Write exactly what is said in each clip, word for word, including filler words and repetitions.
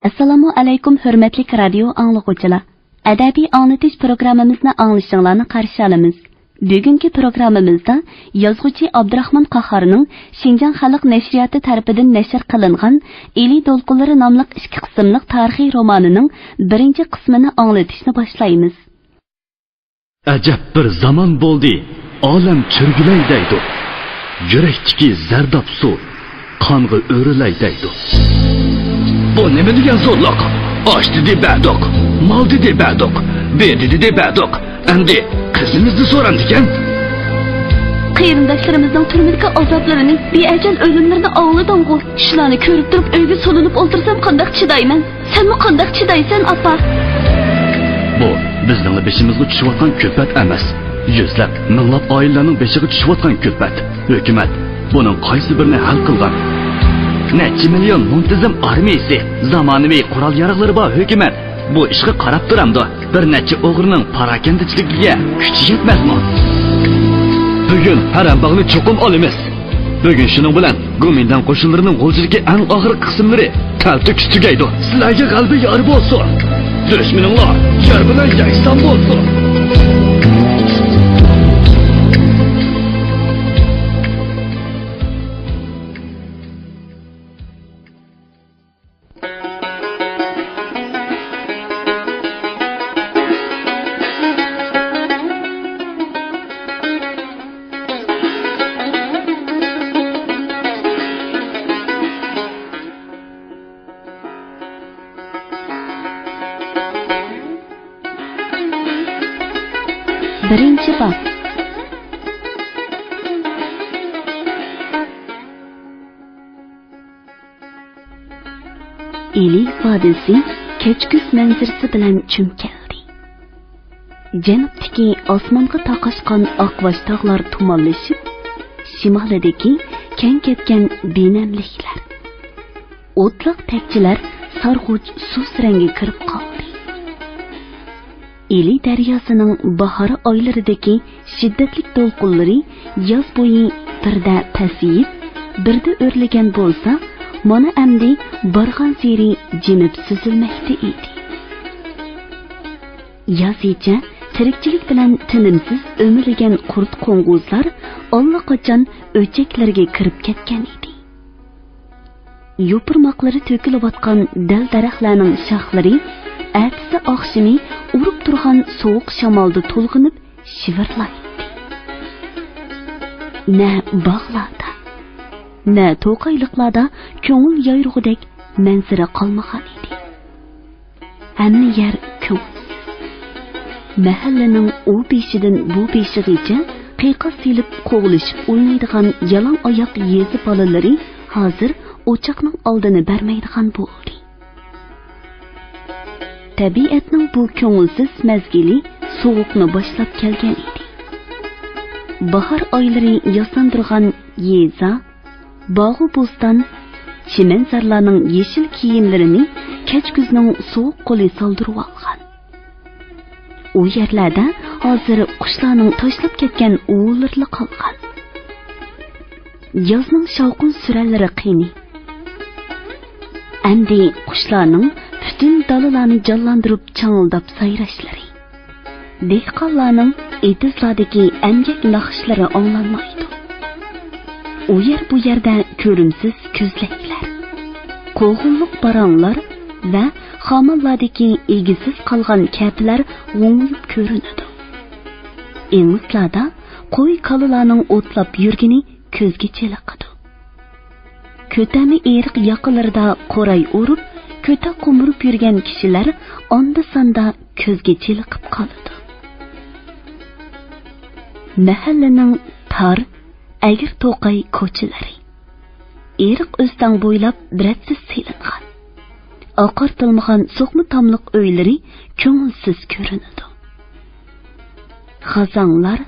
ئەسسالامۇ ئەلەيكۇم، ھۆرمەتلىك رادىيو ئاڭلىغۇچىلار! ئەدەبىي ئاڭلىتىش پروگراممىمىزنى ئاڭلىشىڭلارنى قارشى ئالىمىز. بۈگۈنكى پروگراممىمىزدا يازغۇچى ئابدۇراخمان قاھارنىڭ شىنجاڭ خەلق نەشرىياتى تەرىپىدىن نەشر قىلىنغان ئىلى دولقۇنلىرى ناملىق ئىككى قىسىملىق تارىخىي رومانىنىڭ بىرىنچى قىسمىنى ئاڭلىتىشنى باشلايمىز. ئەجەب بىر زامان بولدى، ئالەم چۆرگۈلەي دەيدۇ. يۈرەكتىكى زەرداب سۇ قانغا ئۆرۈلەي دەيدۇ. بۇ نېمە دېگەن زورلۇق؟ ئاش دېدى بەردۇق، مال دېدى بەردۇق، بېرىدۇ دېدى بەردۇق. ئەمدى قىزىمىزنى سورامدىكەن؟ قېرىنداشلىرىمىزنىڭ تۈرمىدىكى ئازابلىرىنى، بىئەجەل ئۆلۈملىرىنى ئاڭلىدىڭغۇ؟ شۇلارنى كۆرۈپ تۇرۇپ ئۆيگە سولىنىپ ئولتۇرسام قانداق چىدايمەن؟ سەنمۇ قانداق چىدايسەن، ئاپا؟ بۇ بىزنىڭلا بېشىمىزغا چۈشۈۋاتقان كۈلپەت ئەمەس. يۈزلەپ، مىڭلاپ ئائىلىلەرنىڭ بېشىغا چۈشۈۋاتقان كۈلپەت. ھۆكۈمەت بۇنىڭ قايسى بىرىنى ھەل قىلغان؟ نەچچە مىليون مۇنتىزىم ئارمىيىسى، زامانىۋى قورال-ياراغلىرى بار ھۆكۈمەت بۇ ئىشقا قاراپ تۇرامدۇ؟ بىر نەچچە ئوغرىنىڭ پاراكەندىچىلىكىگە كۈچى يەتمەسمۇ؟ بۈگۈن ھەرەمباغنى چوقۇم ئالىمىز. بۈگۈن شۇنىڭ بىلەن گومىنداڭ قوشۇنلىرىنىڭ غۇلجىدىكى ئەڭ ئاخىرقى قىسىملىرى تەلتۆكۈس تۈگەيدۇ. سىلەرگە غەلىبە يار بولسۇن! دۈشمىنىڭلار يەر بىلەن يەكسان بولسۇن! بىرىنچى باب. ئىلى ۋادىسى كەچكۈز مەنزىرىسى بىلەن چۈمكەلدى. جەنۇبتىكى ئاسمانغا تاقاشقان ئاقباش تاغلار تۇمانلىشىپ، شىمالىدىكى كەڭ كەتكەن بىنەملىكلەر، ئوتلاق تەكچىلەر سارغۇچ سۇس رەڭگە كىرىپ قالدى. ئىلى دەرياسىنىڭ باھار ئايلىرىدىكى شىددەتلىك دولقۇنلىرى ياز بويى بىردە پەسىيىپ، بىردە ئۆرلىگەن بولسا، مانا ئەمدى بارغانسېرى جىمىپ سۈزۈلمەكتە ئىدى. يازىچە تىرىكچىلىك بىلەن تىنىمسىز ئۆمىلىگەن قۇرت-قوڭغۇزلار ئاللىقاچان ئۆچەكلىرىگە كىرىپ كەتكەن ئىدى. يوپۇرماقلىرى تۆكۈلۈۋاتقان دەل-دەرەخلەرنىڭ شاخلىرى ئەتىسى-ئاخشىمى ئۇرۇپ تۇرغان سوغۇق شامالدا تولغىنىپ شىۋىرلايتتى. نە باغلاردا، نە توقايلىقلاردا كۆڭۈل يايرىغۇدەك مەنزىرە قالمىغان ئىدى. ھەممە يەر كۆڭۈلسىز. مەھەللىنىڭ ئۇ بېشىدىن بۇ بېشىغىچە قىيقاس سېلىپ قوغلىشىپ ئوينايدىغان يالاڭ ئاياق يېزا بالىلىرى ھازىر ئوچاقنىڭ ئالدىنى بەرمەيدىغان بولدى. تەبىئەتنىڭ بۇ كۆڭۈلسىز مەزگىلى سوغۇقنى باشلاپ كەلگەن ئىدى. باھار ئايلىرى ياساندۇرغان يېزا، باغۇ بوستان، چىمەنزارلارنىڭ يېشىل كىيىملىرىنى كەچكۈزنىڭ سوغۇق قولى سالدۇرۇۋالغان. ئۇ يەرلەردە ھازىر قۇشلارنىڭ تاشلاپ كەتكەن ئۇۋىلىرىلا قالغان. يازنىڭ شاۋقۇن سۈرەنلىرى قېنى؟ ئەمدى قۇشلارنىڭ پۈتۈن دالىلارنى جانلاندۇرۇپ چاڭىلداپ سايراشلىرى، دېھقانلارنىڭ ئېتىزلاردىكى ئەمگەك ناخشىلىرى ئاڭلانمايدۇ. ئۇ يەر بۇ يەردە كۆرۈمسىز كۆزلەكلەر، قوغۇنلۇق باراڭلار ۋە خامانلاردىكى ئىگىسىز قالغان كەپىلەر غوڭىيىپ كۆرۈنىدۇ. ئېڭىزلاردا قوي-كالىلارنىڭ ئوتلاپ يۈرگىنى كۆزگە چېلىقىدۇ. كۆتەرمە ئېرىق ياقىلىرىدا قوراي ئۇرۇپ، كۆتەك قومۇرۇپ يۈرگەن كىشىلەر ئاندا-ساندا كۆزگە چېلىقىپ قالىدۇ. مەھەللىنىڭ تار، ئەگرى-توقاي كوچىلىرى، ئېرىق ئۆستەڭ بويلاپ رەتسىز سېلىنغان، ئاقارتىلمىغان سوقما تاملىق ئۆيلىرى كۆڭۈلسىز كۆرۈنىدۇ. غازاڭلار،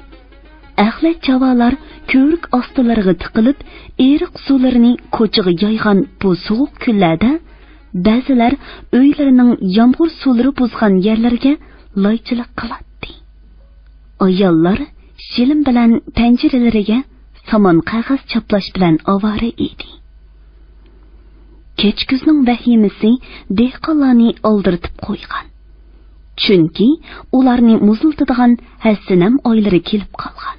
ئەخلەت چاۋالار كۆۋرۈك ئاستىلىرىغا تىقىلىپ، ئېرىق سۇلىرىنى كوچىغا يايغان بۇ سوغۇق كۈنلەردە بەزىلەر ئۆيلىرىنىڭ يامغۇر سۇلىرى بۇزغان يەرلىرىگە لايچىلىق قىلاتتى. ئاياللار شىلىم بىلەن پەنجىرىلىرىگە سامان قەغەز چاپلاش بىلەن ئاۋارە ئىدى. كەچكۈزنىڭ ۋەھىمىسى دېھقانلارنى ئالدىرىتىپ قويغان. چۈنكى ئۇلارنى مۇزلىتىدىغان ھەسسىنەم ئايلىرى كېلىپ قالغان.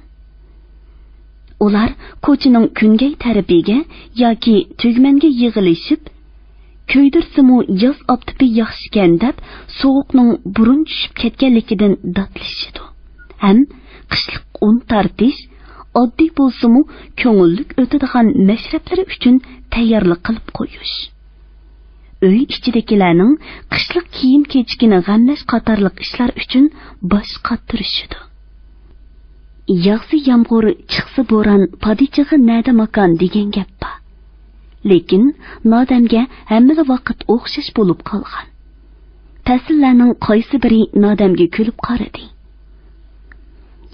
ئۇلار كوچىنىڭ كۈنگەي تەرىپىگە ياكى تۈگمەنگە يىغىلىشىپ، كۆيدۈرسىمۇ ياز ئاپتىپى ياخشىكەن دەپ، سوغۇقنىڭ بۇرۇن چۈشۈپ كەتكەنلىكىدىن داتلىشىدۇ ھەم قىشلىق ئۇن تارتىش، ئاددىي بولسىمۇ كۆڭۈللۈك ئۆتىدىغان مەشرەپلىرى ئۈچۈن تەييارلىق قىلىپ قويۇش، ئۆي ئىچىدىكىلەرنىڭ قىشلىق كىيىم-كېچىكىنى غەملەش قاتارلىق ئىشلار ئۈچۈن باش قاتتۇرۇشىدۇ. ياغسا يامغۇر، چىقسا بوران، پادىچىغا نەدە ماكان دېگەن گەپ بار. لېكىن نادەمگە ھەممىلا ۋاقىت ئوخشاش بولۇپ قالغان. پەسىللەرنىڭ قايسى بىرى نادەمگە كۈلۈپ قارىدى؟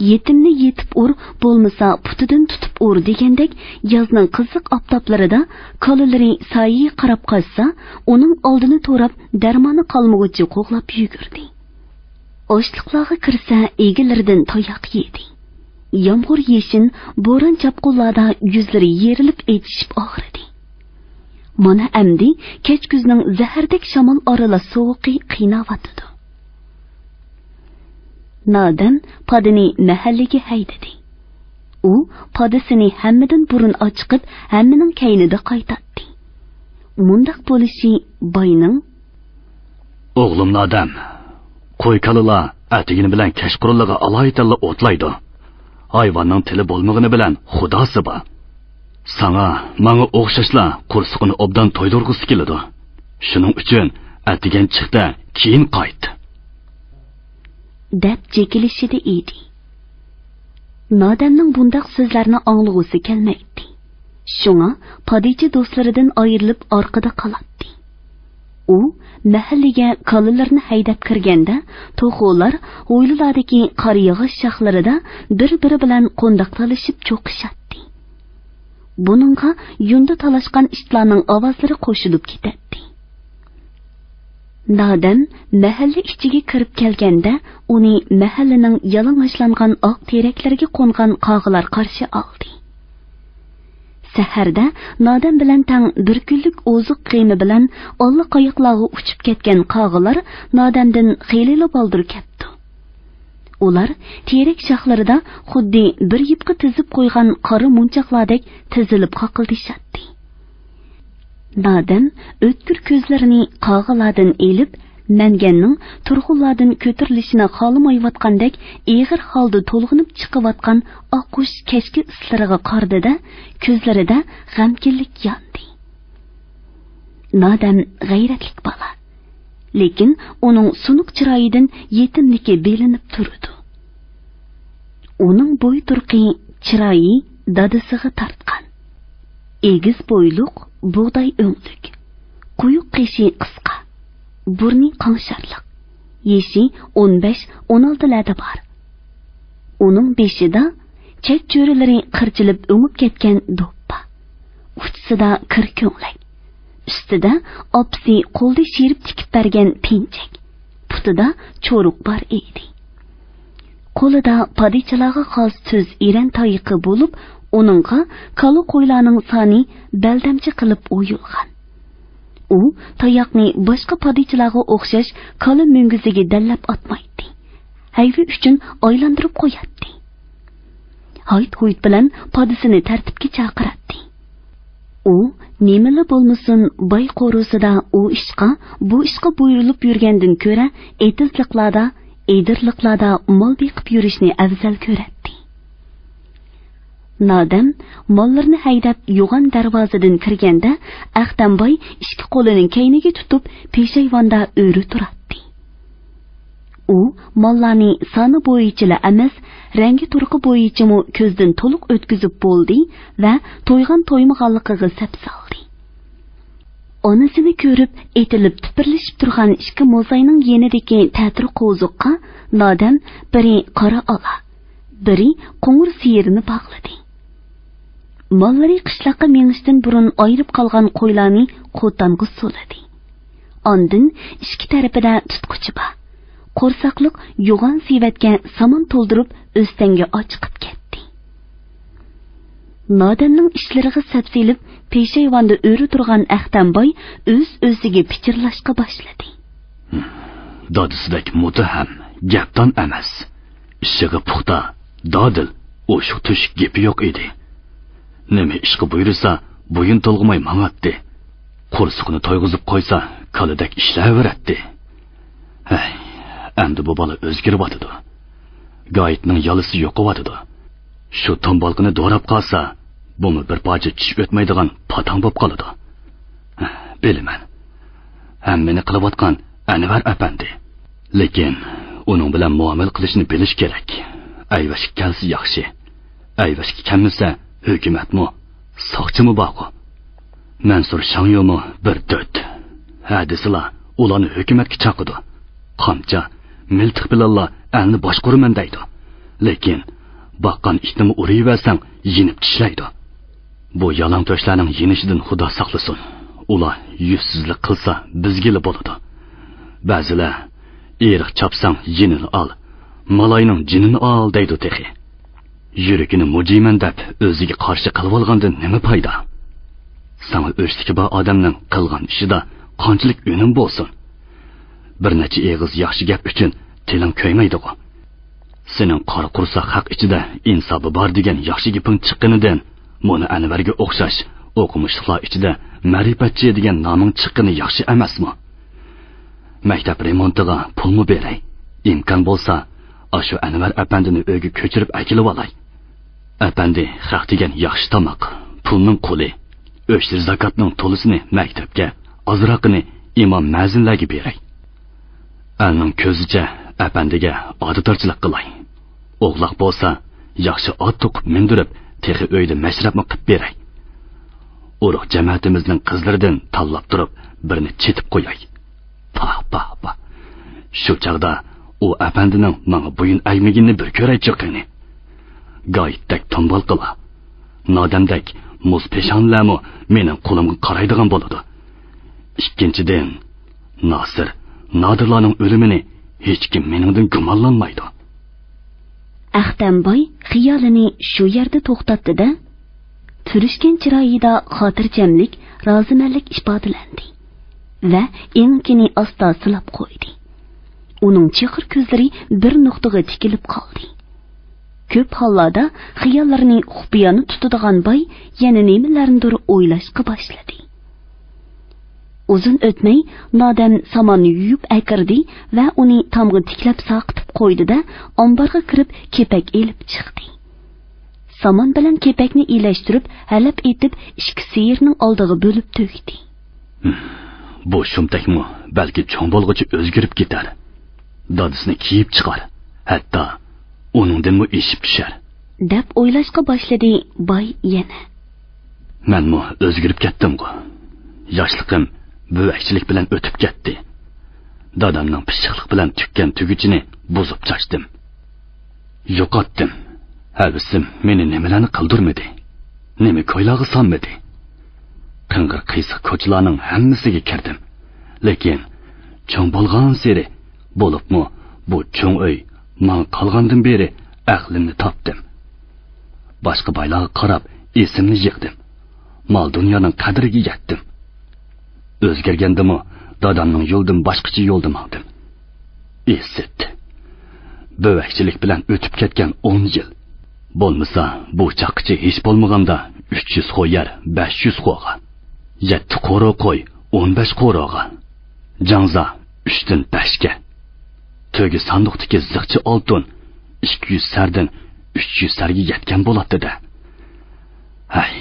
يېتىمنى يېتىپ ئۇر، بولمىسا پۇتىدىن تۇتۇپ ئۇر دېگەندەك، يازنىڭ قىزىق ئاپتاپلىرىدا كالىلىرى سايىگە قاراپ قاچسا، ئۇنىڭ ئالدىنى توراپ، دەرمانى قالمىغۇچە قوغلاپ يۈگۈردى. ئاشلىقلارغا كىرسە، ئىگىلىرىدىن تاياق يېدى. يامغۇر يېشىن، بوران-چاپقۇنلاردا يۈزلىرى يېرىلىپ ئېچىشىپ ئاغرىدى. مانا ئەمدى كەچكۈزنىڭ زەھەردەك شامال ئارىلاش سوغۇقى قىيناۋاتىدۇ. نادەم پادىنى مەھەللىگە ھەيدىدى. ئۇ پادىسىنى ھەممىدىن بۇرۇن ئاچىقىپ، ھەممىنىڭ كەينىدە قايتاتتى. مۇنداق بولۇشى باينىڭ «ئوغلۇم نادەم، قوي-كالىلار ئەتىگىنى بىلەن كەچقۇرۇنلىغا ئالايىتەنلا ئوتلايدۇ. ھايۋاننىڭ تىلى بولمىغىنى بىلەن خۇداسى بار. ساڭا، ماڭا ئوخشاشلا قورسىقىنى ئوبدان تويدۇرغۇسى كېلىدۇ. شۇنىڭ ئۈچۈن ئەتىگەن چىق-دە، كېيىن قايت» دەپ جېكىلىشىدە ئىدى. نادەمنىڭ بۇنداق سۆزلەرنى ئاڭلىغۇسى كەلمەيتتى. شۇڭا پادىچى دوستلىرىدىن ئايرىلىپ ئارقىدا قالاتتى. ئۇ مەھەللىگە كالىلىرىنى ھەيدەپ كىرگەندە، توخۇلار ھويلىلاردىكى قارا ياغاچ شاخلىرىدا بىر-بىرى بىلەن قونداقلىشىپ چوقۇشاتتى. بۇنىڭغا يۇندا تالاشقان ئىتلارنىڭ ئاۋازلىرى قوشۇلۇپ كېتەتتى. نادەم مەھەللە ئىچىگە كىرىپ كەلگەندە، ئۇنى مەھەللىنىڭ يالىڭاچلانغان ئاق تېرەكلىرىگە قونغان قاغىلار قارشى ئالدى. سەھەردە نادەم بىلەن تەڭ بىر كۈنلۈك ئوزۇق غېمى بىلەن ئاللىقاياقلارغا ئۇچۇپ كەتكەن قاغىلار نادەمدىن خېلىلا بالدۇر كەپتۇ. ئۇلار تېرەك شاخلىرىدا خۇددى بىر يىپقا تىزىپ قويغان قارا مونچاقلاردەك تىزىلىپ قاقىلدىشاتتى. نادەم ئۆتكۈر كۆزلىرىنى قاغىلاردىن ئېلىپ، مەنگەننىڭ تۇرغۇنلاردىن كۆتۈرۈلۈشىنى خالىمايۋاتقاندەك ئېغىر ھالدا تولغىنىپ چىقىۋاتقان ئاققۇش كەچكى ئىسلىرىغا قارىدى-دە، كۆزلىرىدە غەمكىنلىك ياندى. نادەم غەيرەتلىك بالا. لېكىن ئۇنىڭ سۇنۇق چىرايىدىن يېتىملىكى بىلىنىپ تۇرىدۇ. ئۇنىڭ بوي تۇرقى، چىرايى دادىسىغا تارتقان. ئېگىز بويلۇق، بۇغداي ئۆڭلۈك. قويۇق قېشى قىسقا. بۇرنى قاڭشارلىق. يېشى ئون بەش، ئون ئالتىلەردە بار. ئۇنىڭ بېشىدا چەت چۆرىلىرى قىرچىلىپ ئۆڭۈپ كەتكەن دوپپا. ئۇچىسىدا كىر كۆڭلەك. ئۈستىدە ئاپىسى قولدا شىرىپ تىكىپ بەرگەن پېنجەك. پۇتىدا چورۇق بار ئىدى. قولىدا پادىچىلارغا خاس تۈز ئېرەن تايىقى بولۇپ، ئۇنىڭغا كالا-قويلارنىڭ سانى بەلدەمچە قىلىپ ئويۇلغان. ئۇ تاياقنى باشقا پادىچىلارغا ئوخشاش كالا مۈڭگۈزىگە دەللەپ ئاتمايتتى. ھەيۋە ئۈچۈن ئايلاندۇرۇپ قوياتتى. ھايت-ھۇيت بىلەن پادىسىنى تەرتىپكە چاقىراتتى. ئۇ نېمىلا بولمىسۇن، باي قورۇسىدا ئۇ ئىشقا، بۇ ئىشقا بۇيرۇلۇپ يۈرگەندىن كۆرە، ئېتىزلىقلاردا، ئېدىرلىقلاردا مال بېقىپ يۈرۈشنى ئەۋزەل كۆرەتتى. نادەم ماللىرىنى ھەيدەپ يوغان دەرۋازىدىن كىرگەندە، ئەختەم باي ئىككى قولىنى كەينىگە تۇتۇپ، پېشايۋاندا ئۆرە تۇراتتى. ئۇ ماللارنى سانى بويىچىلا ئەمەس، رەڭگى تۇرقى بويىچىمۇ كۆزدىن تولۇق ئۆتكۈزۈپ بولدى ۋە تويغان تويمىغانلىقىغا سەپ سالدى. ئانىسىنى كۆرۈپ، ئېتىلىپ تىپىرلىشىپ تۇرغان ئىككى موزاينىڭ يېنىدىكى تەتۈر قوزۇققا نادەم بىرى قارا ئالا، بىرى قوڭۇر سىيىرنى باغلىدى. ماللىرى قىشلاققا مېڭىشتىن بۇرۇن ئايرىپ قالغان قويلارنى قوتانغا سولىدى. ئاندىن ئىككى تەرىپىدە تۇتقۇچى بار، قورساقلىق يوغان سېۋەتكە سامان تولدۇرۇپ، ئۆستەڭگە ئاچىقىپ كەتتى. نادەمنىڭ ئىشلىرىغا سەپسېلىپ، پېشايۋاندا ئۆرە تۇرغان ئەختەم باي ئۆز-ئۆزىگە پىچىرلاشقا باشلىدى. دادىسىدەك مۇتتەھەم، گەپدان ئەمەس. ئىشىغا پۇختا، دادىل، ئوشۇق-تۆشۈك گېپى يوق ئىدى. نېمە ئىشقا بۇيرۇسا، بويۇن تولغىماي ماڭاتتى. قورسىقىنى تويغۇزۇپ قويسا، كالىدەك ئىشلەۋېرەتتى. ھەي، ئەمدى بۇ بالا ئۆزگىرىۋاتىدۇ. گايىتنىڭ يالىسى يوقىۋاتىدۇ. شۇ تومبالقىنى دوراپ قالسا، بۇمۇ بىر پارچە چىش ئۆتمەيدىغان پاتاڭ بولۇپ قالىدۇ. بىلىمەن، ھەممىنى قىلىۋاتقان ئەنۋەر ئەپەندى. لېكىن ئۇنىڭ بىلەن مۇئامىلە قىلىشنى بىلىش كېرەك. ئەيۋەشكە كەلسە ياخشى. ئەيۋەشكە كەلمىسە، ھۆكۈمەتمۇ، ساقچىمۇ بارغۇ. مەنسۇر شاڭيۇمۇ بىر دۆت. ھە دېسىلا، ئۇلارنى ھۆكۈمەتكە چاقىدۇ. قامچا، مىلتىق بىلەنلا ئەلنى باشقۇرىمەن دەيدۇ. لېكىن باققان ئىتنىمۇ ئۇرۇۋەرسەڭ، يېنىپ چىشلەيدۇ. بۇ يالاڭتۆشلەرنىڭ يېنىشىدىن خۇدا ساقلىسۇن. ئۇلار يۈزسىزلىك قىلسا، بىزگىلا بولىدۇ. بەزىلەر، «ئېرىق چاپساڭ، يېنىنى ئال، مالاينىڭ جېنىنى ئال» دەيدۇ تېخى. يۈرىكىنى مۇجىيمەن دەپ ئۆزىگە قارشى قىلىۋالغاندىن نېمە پايدا؟ ساڭا ئۆچلۈكى بار ئادەمنىڭ قىلغان ئىشىدا قانچىلىك ئۈنۈم بولسۇن؟ بىر نەچچە ئېغىز ياخشى گەپ ئۈچۈن تىلىڭ كۆيمەيدىغۇ؟ سېنىڭ قارا قورساق خەق ئىچىدە ئىنسابى بار دېگەن ياخشى گېپىڭ چىققىنىدىن، مۇنۇ ئەنۋەرگە ئوخشاش ئوقۇمۇشلۇقلار ئىچىدە مەرىپەتچى دېگەن نامىڭ چىققىنى ياخشى ئەمەسمۇ؟ مەكتەپ رېمونتىغا پۇلمۇ بېرەي. ئىمكان بولسا، ئاشۇ ئەنۋەر ئەپەندىنى ئۆيگە كۆچۈرۈپ ئەكېلىۋالاي. ئەپەندى خەق دېگەن ياخشى تاماق، پۇلنىڭ قۇلى. ئۆشتىرى زاكاتنىڭ تولىسىنى مەكتەپكە، ئازراقىنى ئىمام مەزىنلەرگە بېرەي. ئەلنىڭ كۆزىچە ئەپەندىگە ئادىتارچىلىق قىلاي. ئوغلاق بولسا، ياخشى ئات توقۇپ مىندۈرۈپ، تېخى ئۆيدە مەشرەپمۇ قىپ بېرەي. ئۇرۇق جەمەتىمىزنىڭ قىزلىرىدىن تاللاپ تۇرۇپ، بىرنى چېتىپ قوياي. پاھ، پاھ، پاھ. شۇ چاغدا ئۇ ئەپەندىنىڭ ماڭا بويۇن ئەگمىگىنىنى بىر كۆرەيچۇ قېنى. گايىتتەك تومبالقىلار، نادەمدەك مۇز پېشانىلەرمۇ مېنىڭ قولۇمغا قارايدىغان بولىدۇ. ئىككىنچىدىن، ناسىر، نادىرلارنىڭ ئۆلۈمىنى ھېچكىم مېنىڭدىن گۇمانلانمايدۇ. ئەختەم باي خىيالىنى شۇ يەردە توختاتتى-دە، پۈرۈشكەن چىرايىدا خاتىرجەملىك، رازىمەنلىك ئىپادىلەندى ۋە ئېڭىكىنى ئاستا سىلاپ قويدى. ئۇنىڭ چېقىر كۆزلىرى بىر نۇقتىغا تىكىلىپ قالدى. كۆپ ھاللاردا خىياللىرىنى خۇپىيانە تۇتىدىغان باي يەنە نېمىلەرنىدۇر ئويلاشقا باشلىدى. ئۇزۇن ئۆتمەي، نادەم ساماننى يۇيۇپ ئەكىردى ۋە ئۇنى تامغا تىكلەپ سارقىتىپ قويدى-دە، ئامبارغا كىرىپ كېپەك ئېلىپ چىقتى. سامان بىلەن كېپەكنى ئىلەشتۈرۈپ، ھەلەپ ئېتىپ، ئىككى سىيىرنىڭ ئالدىغا بۆلۈپ تۆكتى. بۇ شۇمتەكمۇ بەلكى چوڭ بولغۇچە ئۆزگىرىپ كېتەر. دادىسىنى كىيىپ چىقار. ھەتتا ئۇنىڭدىنمۇ ئېشىپ چۈشەر. دەپ ئويلاشقا باشلىدى باي يەنە. مەنمۇ ئۆزگىرىپ كەتتىمغۇ. ياشلىقىم بۆۋەكچىلىك بىلەن ئۆتۈپ كەتتى. دادامنىڭ پىششىقلىق بىلەن تۈگكەن تۈگۈچىنى بۇزۇپ چاچتىم. يوقاتتىم. ھەۋىسىم مېنى نېمىلەرنى قىلدۇرمىدى. نېمە كويلارغا سالمىدى. قىڭغىر قىيسىق كوچىلارنىڭ ھەممىسىگە كىردىم. لېكىن چوڭ بولغانسېرى، بولۇپمۇ بۇ چوڭ ئۆي ماڭا قالغاندىن بېرى ئەقلىمنى تاپتىم. باشقا بايلارغا قاراپ ئېسىمنى يىغدىم. مال-دۇنيانىڭ قەدرىگە يەتتىم. ئۆزگەرگەندىمۇ دادامنىڭ يولىدىن باشقىچە يولدا ماڭدىم. ئىسىت. بۆۋەكچىلىك بىلەن ئۆتۈپ كەتكەن ئون يىل. بولمىسا، بۇ چاغقىچە ھېچ بولمىغاندا ئۈچ يۈز خو يەر بەش يۈز خوغا، يەتتە قورۇ قوي ئون بەش قورۇغا، جاڭزا ئۈچتىن بەشكە، تۆگە ساندۇقتىكى زىخچە ئالتۇن ئىككى يۈز سەردىن ئۈچ يۈز سەرگە يەتكەن بولاتتى-دە. ھەي،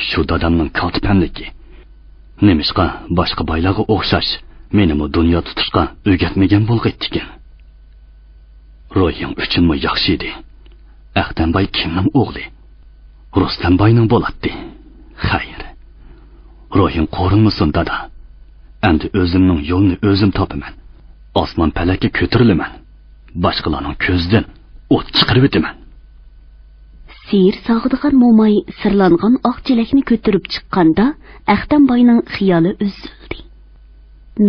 شۇ دادامنىڭ كالتە پەملىكى. نېمىشقا باشقا بايلارغا ئوخشاش مېنىمۇ دۇنيا تۇتۇشقا ئۆگەتمىگەن بولغىيتتىكىن؟ روھىڭ ئۈچۈنمۇ ياخشى ئىدى. ئەختەمباي كىمنىڭ ئوغلى؟ رۇستەمباينىڭ بولاتتى. خەير. روھىڭ قورۇنمىسۇن، دادا. ئەمدى ئۆزۈمنىڭ يولىنى ئۆزۈم تاپىمەن. ئاسمان پەلەككە كۆتۈرۈلىمەن. باشقىلارنىڭ كۆزىدىن ئوت چىقىرىۋېتىمەن. سېھىر ساغىدىغان موماي سىرلانغان ئاق چېلەكنى كۆتۈرۈپ چىققاندا، ئەختەمباينىڭ خىيالى ئۈزۈلدى.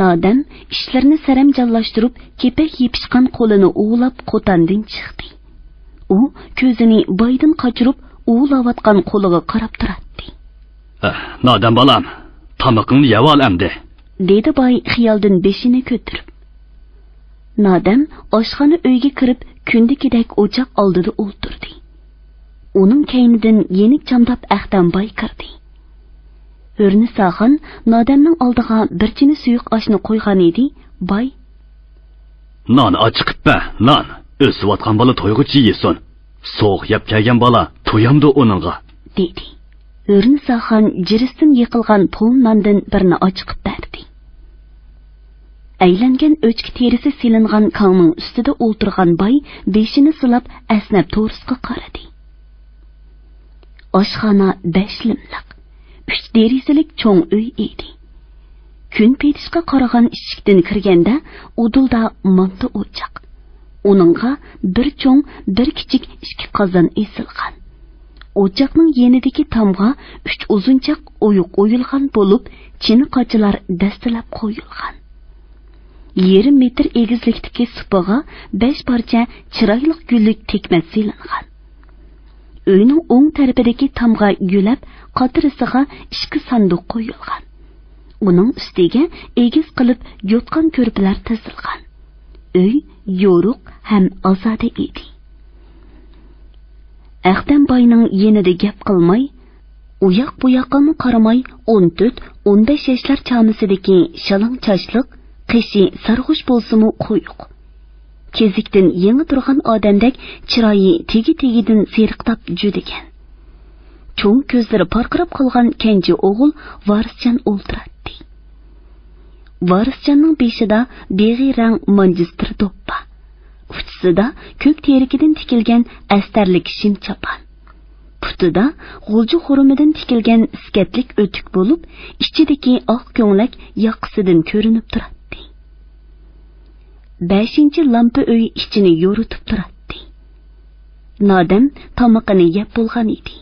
نادەم ئىشلىرىنى سەرەمجانلاشتۇرۇپ، كېپەك يېپىشقان قولىنى ئۇۋىلاپ قوتاندىن چىقتى. ئۇ كۆزىنى بايدىن قاچۇرۇپ، ئۇۋۇلاۋاتقان قولىغا قاراپ تۇراتتى. «ئە، نادەم بالام، تامىقىڭنى يەۋال ئەمدى»، دېدى باي خىيالدىن بېشىنى كۆتۈرۈپ. نادەم ئاشخانا ئۆيگە كىرىپ، كۈندىكىدەك ئوچاق ئالدىدا ئولتۇردى. ئۇنىڭ كەينىدىن يېنىك چامداپ ئەختەم باي كىردى. ھۆرنىساخان نادەمنىڭ ئالدىغا بىر چىنە سۇيۇق ئاشنى قويغان ئىدى، باي: «نان ئاچىقىپ بە، نان. ئۆسۈۋاتقان بالا تويغۇچە يېسۇن. سوغۇق يەپ كەلگەن بالا تويامدۇ ئۇنىڭغا؟» دېدى. ھۆرنىساخان جىرىسىدىن يېقىلغان پوم ناندىن بىرنى ئاچىقىپ بەردى. ئەيلەنگەن ئۆچكە تېرىسى سېلىنغان كاڭنىڭ ئۈستىدە ئولتۇرغان باي بېشىنى سىلاپ ئەسنەپ تورۇسقا قارىدى. ئاشخانا بەش لىملىق، ئۈچ دېرىزىلىك چوڭ ئۆي ئىدى. كۈن پېتىشقا قارىغان ئىشىكتىن كىرگەندە ئۇدۇلدا مانتا ئوچاق. ئۇنىڭغا بىر چوڭ، بىر كىچىك ئىككى قازان ئېسىلغان. ئوچاقنىڭ يېنىدىكى تامغا ئۈچ ئۇزۇنچاق ئويۇق ئويۇلغان بولۇپ، چىنە قاچىلار دەستىلەپ قويۇلغان. يېرىم مېتىر ئېگىزلىكتىكى سۇپىغا بەش پارچە چىرايلىق گۈللۈك تىكمە سېلىنغان. ئۆينىڭ ئوڭ تەرىپىدىكى تامغا يۆلەپ، قاتىرىسىغا ئىككى ساندۇق قويۇلغان. ئۇنىڭ ئۈستىگە ئېگىز قىلىپ يوتقان كۆرپىلەر تىزىلغان. ئۆي يورۇق ھەم ئازادە ئىدى. ئەختەم باينىڭ يېنىدا گەپ قىلماي، ئۇياق بۇياققىمۇ قارىماي، ئون تۆت، ئون بەش ياشلار چامىسىدىكى شالاڭ چاچلىق، قېشى سارغۇچ بولسىمۇ قويۇق، كېزىكتىن يېڭى تۇرغان ئادەمدەك چىرايى تېگى-تېگىدىن سېرىقلاپ جۈدىگەن، چوڭ كۆزلىرى پارقىراپ قالغان كەنجى ئوغۇل ۋارىسجان ئولتۇراتتى. ۋارىسجاننىڭ بېشىدا بېغىي رەڭ مانجېستېر دوپپا، ئۇچىسىدا كۆك تېرىكىدىن تىكىلگەن ئەستەرلىك شىم چاپان، پۇتىدا غۇلجا خۇرۇمىدىن تىكىلگەن ئىسكەتلىك ئۆتۈك بولۇپ، ئىچىدىكى ئاق كۆڭلەك ياقىسىدىن كۆرۈنۈپ تۇراتتى. بەشىنچى لامپا ئۆي ئىچىنى يورۇتۇپ تۇراتتى. نادەم تامىقىنى يەپ بولغان ئىدى.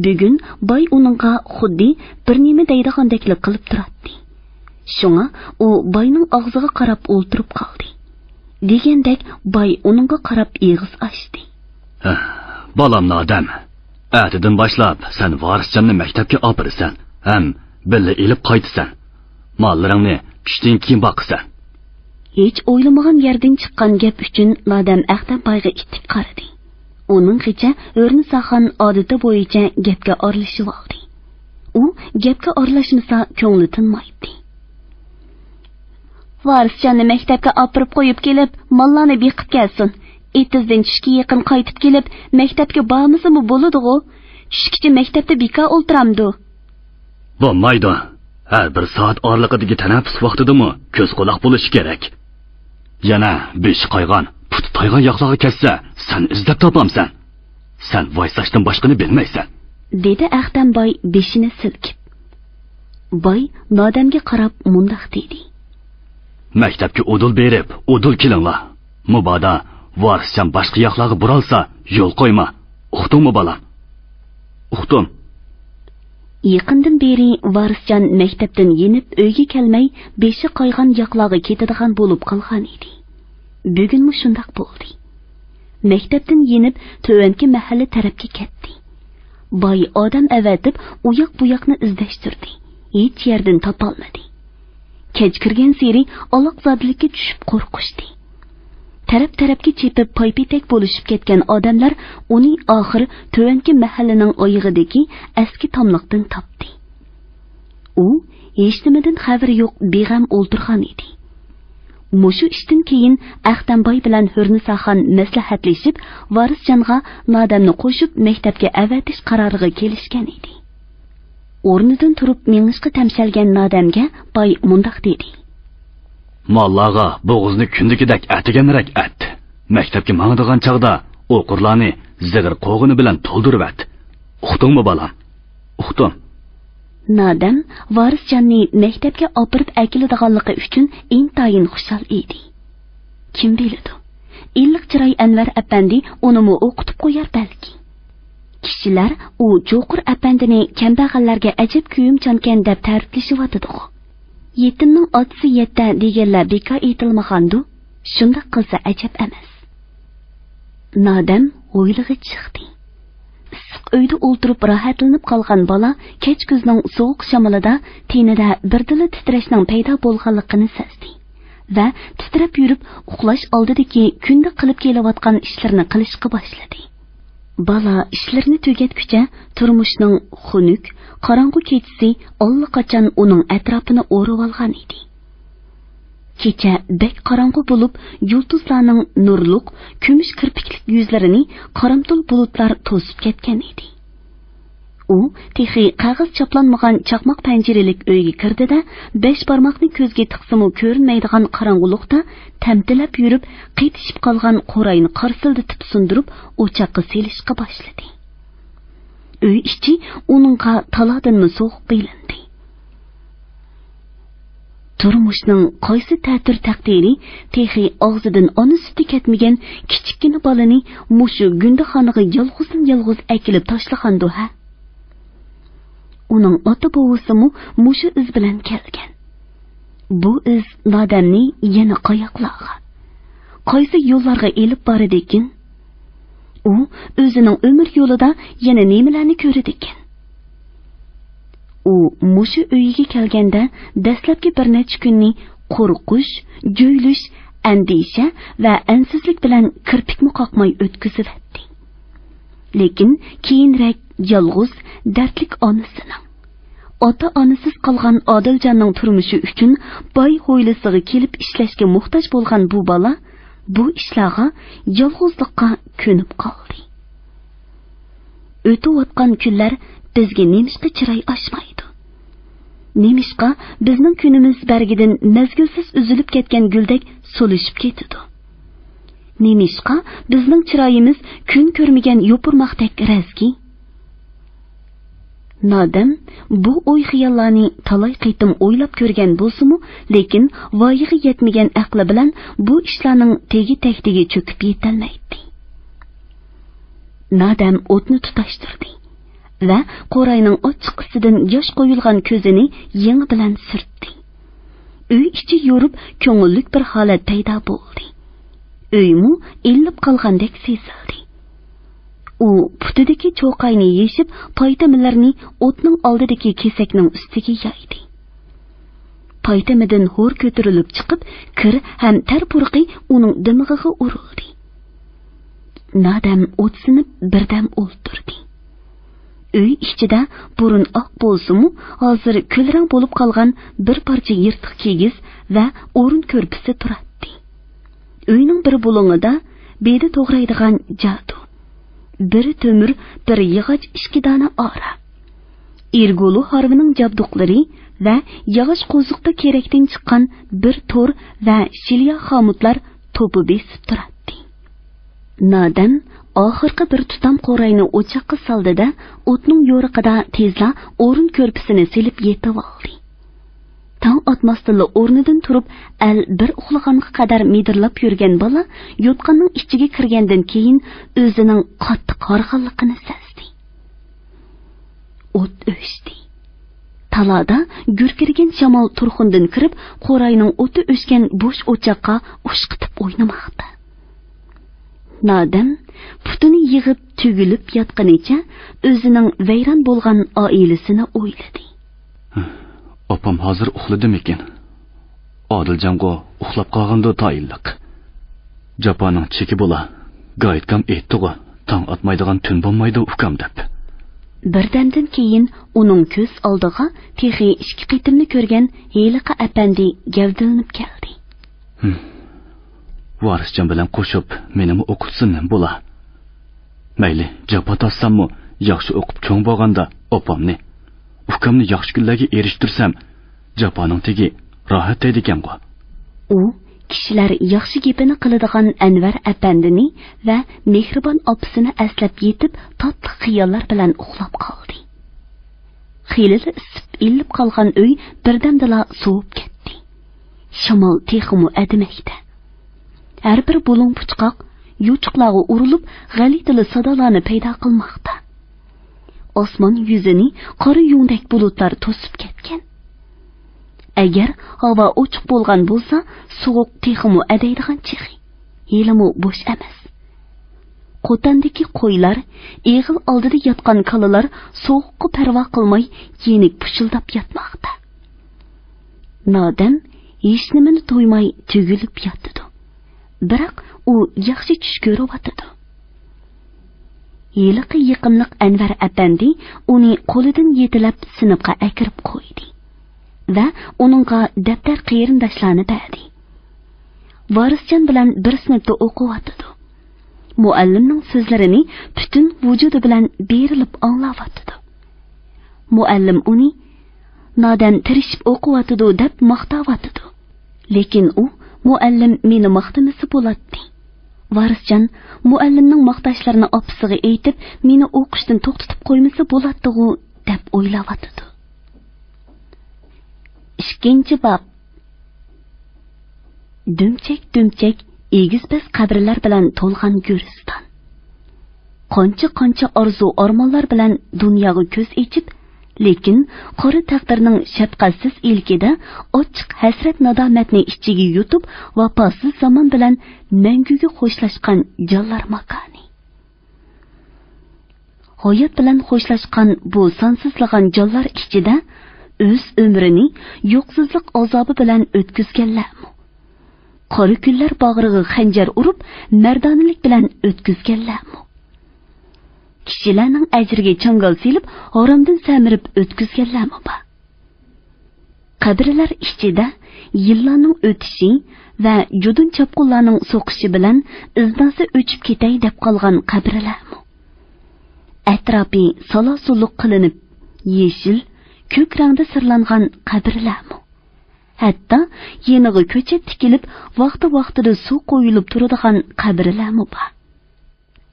بۈگۈن باي ئۇنىڭغا خۇددى بىر نېمە دەيدىغاندەكلا قىلىپ تۇراتتى. شۇڭا ئۇ باينىڭ ئاغزىغا قاراپ ئولتۇرۇپ قالدى. دېگەندەك باي ئۇنىڭغا قاراپ ئېغىز ئاچتى. ھە، بالام نادەم، ئەتىدىن باشلاپ سەن ۋارىسجاننى مەكتەپكە ئاپىرىسەن ھەم بىللە ئېلىپ قايتىسەن. ماللىرىڭنى چۈشتىن كېيىن باقىسەن. ھېچ ئويلىمىغان يەردىن چىققان گەپ ئۈچۈن نادەم ئەختەم بايغا ئىتتىك قارىدى. ئۇنىڭغىچە ھۆرنىساخان ئادىتى بويىچە گەپكە ئارىلىشىۋالدى. ئۇ گەپكە ئارىلاشمىسا كۆڭلى تىنمايتتى. ۋارىسجاننى مەكتەپكە ئاپىرىپ قويۇپ كېلىپ، ماللارنى بېقىپ كەلسۇن. ئېتىزدىن چۈشكە يېقىن قايتىپ كېلىپ، مەكتەپكە بارمىسىمۇ بولىدىغۇ. چۈشكىچە مەكتەپتە بىكار ئولتۇرامدۇ؟ بولمايدۇ. ھەر بىر سائەت ئارىلىقىدىكى تەنەپپۇس ۋاقتىدىمۇ كۆز قۇلاق بولۇشى كېرەك. يەنە بېشى قايغان، پۇتى تايغان ياقلارغا كەتسە، سەن ئىزدەپ تاپامسەن. سەن ۋايساشتىن باشقىنى بىلمەيسەن. دېدى ئەختەم باي بېشىنى سىلكىپ. باي نادەمگە قاراپ مۇنداق دېدى. مەكتەپكە ئۇدۇل بېرىپ، ئۇدۇل كېلىڭلار. مۇبادا ۋارىسجان باشقا ياقلارغا بۇرالسا، يول قويما. ئۇقتۇڭمۇ، بالام؟ ئۇقتۇم. يېقىندىن بېرى ۋارىسجان مەكتەپتىن يېنىپ ئۆيگە كەلمەي، بېشى قايغان ياقلارغا كېتىدىغان بولۇپ قالغان ئىدى. بۈگۈنمۇ شۇنداق بولدى. مەكتەپتىن يېنىپ تۆۋەنكى مەھەللە تەرەپكە كەتتى. باي ئادەم ئەۋەتىپ ئۇياق بۇياقنى ئىزدەشتۈردى. ھېچ يەردىن تاپالمىدى. كەچ كىرگەنسېرى ئالاقزادىلىككە چۈشۈپ قورقۇشتى. تەرەپ-تەرەپكە چېپىپ پايپېتەك بولۇشۇپ كەتكەن ئادەملەر ئۇنى ئاخىر تۆۋەنكى مەھەللىنىڭ ئايىغىدىكى ئەسكى تاملىقتىن تاپتى. ئۇ ھېچنېمىدىن خەۋىرى يوق بىغەم ئولتۇرغان ئىدى. مۇشۇ ئىشتىن كېيىن ئەختەمباي بىلەن ھۆرنىساخان مەسلىھەتلىشىپ، ۋارىسجانغا نادەمنى قوشۇپ مەكتەپكە ئەۋەتىش قارارىغا كېلىشكەن ئىدى. ئورنىدىن تۇرۇپ مېڭىشقا تەمشەلگەن نادەمگە باي مۇنداق دېدى. ماللارغا بوغۇزنى كۈندىكىدەك ئەتىگەنرەك ئەت. مەكتەپكە ماڭىدىغان چاغدا ئوقۇرلارنى زىغىر قوغۇنى بىلەن تولدۇرۇۋەت. ئۇقتۇڭمۇ، بالام؟ ئۇقتۇم. نادەم ۋارىسجاننى مەكتەپكە ئاپىرىپ ئەكېلىدىغانلىقى ئۈچۈن ئىنتايىن خۇشال ئىدى. كىم بىلىدۇ، ئىللىق چىراي ئەنۋەر ئەپەندى ئۇنىمۇ ئوقۇتۇپ قويار بەلكى. كىشىلەر ئۇ چوقۇر ئەپەندىنى كەمبەغەللەرگە ئەجەب كۆيۈمچانكەن دەپ تەرىپلىشىۋاتىدىغۇ. يېتىمنىڭ ئاتىسى يەتتە دېگەنلەر بىكار ئېيتىلمىغاندۇ؟ شۇنداق قىلسا ئەجەب ئەمەس. نادەم ھويلىغا چىقتى. ئىسسىق ئۆيدە ئولتۇرۇپ راھەتلىنىپ قالغان بالا كەچ كۈزنىڭ سوغۇق شامىلىدا تېنىدە بىردىنلا تىترەشنىڭ پەيدا بولغانلىقىنى سەزدى ۋە تىترەپ يۈرۈپ ئۇخلاش ئالدىدىكى كۈندە قىلىپ كېلىۋاتقان ئىشلىرىنى قىلىشقا باشلىدى. بالا ئىشلىرىنى تۈگەتكۈچە تۇرمۇشنىڭ خۇنۈك، قاراڭغۇ كېچىسى ئاللىقاچان ئۇنىڭ ئەتراپىنى ئورىۋالغان ئىدى. كېچە بەك قاراڭغۇ بولۇپ، يۇلتۇزلارنىڭ نۇرلۇق، كۈمۈش كىرپىكلىك يۈزلىرىنى قارامتۇل بۇلۇتلار توسۇپ كەتكەن ئىدى. ئۇ تېخى قەغەز چاپلانمىغان چاقماق پەنجىرىلىك ئۆيگە كىردى-دە، بەش بارماقنى كۆزگە تىقسىمۇ كۆرۈنمەيدىغان قاراڭغۇلۇقتا تەمتىلەپ يۈرۈپ، قېتىشىپ قالغان قوراينى قارسىلدىتىپ سۇندۇرۇپ، ئوچاققا سېلىشقا باشلىدى. ئۆي ئىچى ئۇنىڭغا تالادىنمۇ سوغۇق بىلىندى. تۇرمۇشنىڭ قايسى تەتۈر تەقدىرى تېخى ئاغزىدىن ئانا سۈتى كەتمىگەن كىچىككىنە بالىنى مۇشۇ گۇندىخانىغا يالغۇزدىن يالغۇز ئەكېلىپ تاشلىغاندۇ ھە؟ ئۇنىڭ ئاتا بوۋىسىمۇ مۇشۇ ئىز بىلەن كەلگەن. بۇ ئىز نادەمنى يەنە قاياقلارغا، قايسى يوللارغا ئېلىپ بارىدىكىن؟ ئۇ ئۆزىنىڭ ئۆمۈر يولىدا يەنە نېمىلەرنى كۆرىدىكىن؟ ئۇ مۇشۇ ئۆيگە كەلگەندە دەسلەپكى بىر نەچچە كۈننى قورقۇش، جۆيلۈش، ئەندىشە ۋە ئەنسىزلىك بىلەن كىرپىكمۇ قاقماي ئۆتكۈزۈۋەتتى. لېكىن كېيىنرەك يالغۇز، دەردلىك ئانىسىنىڭ، ئاتا-ئانىسىز قالغان ئادىلجاننىڭ تۇرمۇشى ئۈچۈن باي ھويلىسىغا كېلىپ ئىشلەشكە موھتاج بولغان بۇ بالا بۇ ئىشلارغا، يالغۇزلۇققا كۆنۈپ قالدى. ئۆتۈۋاتقان كۈنلەر بىزگە نېمىشقا چىراي ئاچمايدۇ؟ نېمىشقا بىزنىڭ كۈنىمىز بەرگىدىن مەزگىلسىز ئۈزۈلۈپ كەتكەن گۈلدەك سولىشىپ كېتىدۇ؟ نېمىشقا بىزنىڭ چىرايىمىز كۈن كۆرمىگەن يوپۇرماقتەك رەزگى؟ نادەم بۇ ئوي-خىياللارنى تالاي قېتىم ئويلاپ كۆرگەن بولسىمۇ، لېكىن ۋايىغا يەتمىگەن ئەقلى بىلەن بۇ ئىشلارنىڭ تېگى-تەكتىگە چۆكۈپ يېتەلمەيتتى. نادەم ئوتنى تۇتاشتۇردى ۋە قوراينىڭ ئاچچىق ئىسىدىن ياش قويۇلغان كۆزىنى يېڭى بىلەن سۈرتتى. ئۆي ئىچى يورۇپ، كۆڭۈللۈك بىر ھالەت پەيدا بولدى. ئۆيمۇ ئىللىپ قالغاندەك سېزىلدى. ئۇ پۇتىدىكى چوقاينى يېشىپ، پايتىمىلىرىنى ئوتنىڭ ئالدىدىكى كېسەكنىڭ ئۈستىگە يايدى. پايتىمىدىن ھور كۆتۈرۈلۈپ چىقىپ، كىر ھەم تەر پۇرىقى ئۇنىڭ دىمىغىغا ئۇرۇلدى. نادەم ئوتسىنىپ بىردەم ئولتۇردى. ئۆي ئىچىدە بۇرۇن ئاق بولسىمۇ، ھازىر كۈلرەڭ بولۇپ قالغان بىر پارچە يىرتىق كىگىز ۋە ئورۇن كۆرپىسى تۇراتتى. ئۆينىڭ بىر بۇلۇڭىدا بېدە توغرايدىغان جادۇ، بىر تۆمۈر، بىر ياغاچ، ئىككى دانە ئارا، ئىرگۇلۇ ھارۋىنىڭ جابدۇقلىرى ۋە ياغاچ قوزۇقتا كېرەكتىن چىققان بىر تور ۋە شىليا خامۇتلار توپا بېسىپ تۇراتتى. نادەم ئاخىرقى بىر تۇتام قوراينى ئوچاققا سالدى-دە، ئوتنىڭ يورۇقىدا تېزلا ئورۇن كۆرپىسىنى سېلىپ يېتىۋالدى. تاڭ ئاتماستىنلا ئورنىدىن تۇرۇپ، ئەل بىر ئۇخلىغانغا قەدەر مىدىرلاپ يۈرگەن بالا يوتقاننىڭ ئىچىگە كىرگەندىن كېيىن ئۆزىنىڭ قاتتىق ھارغانلىقىنى سەزدى. ئوت ئۆچتى. تالادا گۈركىرىگەن شامال تۇرخۇندىن كىرىپ، قوراينىڭ ئوتى ئۆچكەن بوش ئوچاققا ئۇشقىتىپ ئوينىماقتا. نادەم پۇتىنى يىغىپ تۈگۈلۈپ ياتقىنىچە ئۆزىنىڭ ۋەيران بولغان ئائىلىسىنى ئويلىدى. ئاپام ھازىر ئۇخلىدىمىكىن؟ ئادىلجانغۇ ئۇخلاپ قالغاندۇ تايىنلىق. جاپانىڭ چېكى بولا، گايىتكام ئېيتتىغۇ، تاڭ ئاتمايدىغان تۈن بولمايدۇ ئۇكام دەپ. بىردەمدىن كېيىن ئۇنىڭ كۆز ئالدىغا تېخى ئىككى قېتىمنى كۆرگەن ھېلىقى ئەپەندى گەۋدىلىنىپ كەلدى. ھىم. ۋارىسجان بىلەن قوشۇپ مېنىمۇ ئوقۇتسۇن بولا. مەيلى، جاپا تارتساممۇ ياخشى ئوقۇپ چوڭ بولغاندا ئاپامنى، ئۇكامنى ياخشى كۈنلەرگە ئېرىشتۈرسەم، جاپانىڭ تېگى راھەت دەيدىكەنغۇ. ئۇ كىشىلەر ياخشى گېپىنى قىلىدىغان ئەنۋەر ئەپەندىنى ۋە مېھرىبان ئاپىسىنى ئەسلەپ يېتىپ، تاتلىق خىياللار بىلەن ئۇخلاپ قالدى. خېلىلا ئىسسىپ ئىللىپ قالغان ئۆي بىردەمدىلا سوۋۇپ كەتتى. شامال تېخىمۇ ئەدىمەكتە. ھەر بىر بۇلۇڭ پۇچقاق يوچۇقلارغا ئۇرۇلۇپ، غەلىتىلا سادالارنى پەيدا قىلماقتا. ئاسمان يۈزىنى قارا يۇڭدەك بۇلۇتلار توسۇپ كەتكەن. ئەگەر ھاۋا ئوچۇق بولغان بولسا، سوغۇق تېخىمۇ ئەدەيدىغان چېغى. ھېلىمۇ بوش ئەمەس. قوتاندىكى قويلار، ئېغىل ئالدىدا ياتقان كالىلار سوغۇققا پەرۋا قىلماي يېنىك پۇشۇلداپ ياتماقتا. نادەم ھېچنېمىنى تۇيماي تۈگۈلۈپ ياتىدۇ. بىراق ئۇ ياخشى چۈش كۆرۈۋاتىدۇ. ھېلىقى يېقىملىق ئەنۋەر ئەپەندى ئۇنى قولىدىن يېتىلەپ سىنىپقا ئەكىرىپ قويدى ۋە ئۇنىڭغا دەپتەر قېرىنداشلارنى بەردى. ۋارىسجان بىلەن بىر سىنىپتا ئوقۇۋاتىدۇ. مۇئەللىمنىڭ سۆزلىرىنى پۈتۈن ۋۇجۇدى بىلەن بېرىلىپ ئاڭلاۋاتىدۇ. مۇئەللىم ئۇنى «نادەم تىرىشىپ ئوقۇۋاتىدۇ» دەپ ماختاۋاتىدۇ. لېكىن ئۇ «مۇئەللىم مېنى ماختىمىسا بولاتتى. ۋارىسجان مۇئەللىمنىڭ ماختاشلىرىنى ئاپىسىغا ئېيتىپ، مېنى ئوقۇشتىن توختىتىپ قويمىسا بولاتتىغۇ» دەپ ئويلاۋاتىدۇ. ئىككىنچى باب. دۈمچەك-دۈمچەك ئېگىز-پەس قەبرىلەر بىلەن تولغان گۆرىستان. قانچە-قانچە ئارزۇ-ئارمانلار بىلەن دۇنياغا كۆز ئېچىپ، لېكىن قارا تەقدىرنىڭ شەپقەتسىز ئىلكىدە ئاچچىق ھەسرەت-نادامەتنى ئىچىگە يۇتۇپ، ۋاپاسىز زامان بىلەن مەڭگۈگە خوشلاشقان جانلار ماكانى. ھايات بىلەن خوشلاشقان بۇ سانسىزلىغان جانلار ئىچىدە ئۆز ئۆمرىنى يوقسۇزلۇق ئازابى بىلەن ئۆتكۈزگەنلەرمۇ؟ قارا كۈنلەر باغرىغا خەنجەر ئۇرۇپ، مەردانىلىك بىلەن ئۆتكۈزگەنلەرمۇ؟ كىشىلەرنىڭ ئەجرىگە چاڭگال سېلىپ، ھارامدىن سەمرىپ ئۆتكۈزگەنلەرمۇ بار؟ قەبرىلەر ئىچىدە يىللارنىڭ ئۆتۈشى ۋە جۇدۇن چاپقۇنلارنىڭ سوقۇشى بىلەن ئىزناسى ئۆچۈپ كېتەي دەپ قالغان قەبرىلەرمۇ؟ ئەتراپى سالا-سۇلۇق قىلىنىپ، يېشىل، كۆك رەڭدە سىرلانغان قەبرىلەرمۇ؟ ھەتتا يېنىغا كۆچەت تىكىلىپ، ۋاقتى-ۋاقتىدا سۇ قۇيۇلۇپ تۇرىدىغان قەبرىلەرمۇ بار.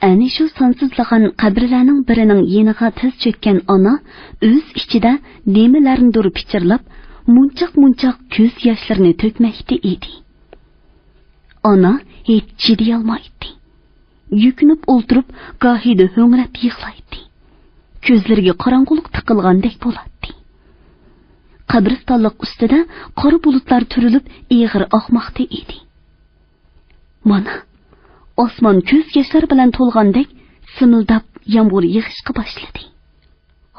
ئەنە شۇ سانسىزلىغان قەبرىلەرنىڭ بىرىنىڭ يېنىغا تىز چۆككەن ئانا ئۆز ئىچىدە نېمىلەرنىدۇر پىچىرلاپ، مۇنچاق-مۇنچاق كۆز ياشلىرىنى تۆكمەكتە ئىدى. ئانا ھېچ چىدىيالمايتتى. يۈكۈنۈپ ئولتۇرۇپ، گاھىدا ھۆڭرەپ يىغلايتتى. كۆزلىرىگە قاراڭغۇلۇق تىقىلغاندەك بولاتتى. قەبرىستانلىق ئۈستىدە قارا بۇلۇتلار تۈرۈلۈپ، ئېغىر ئاقماقتا ئىدى. مانا، ئاسمان كۆز ياشلار بىلەن تولغاندەك سىمىلداپ يامغۇر يېغىشقا باشلىدى.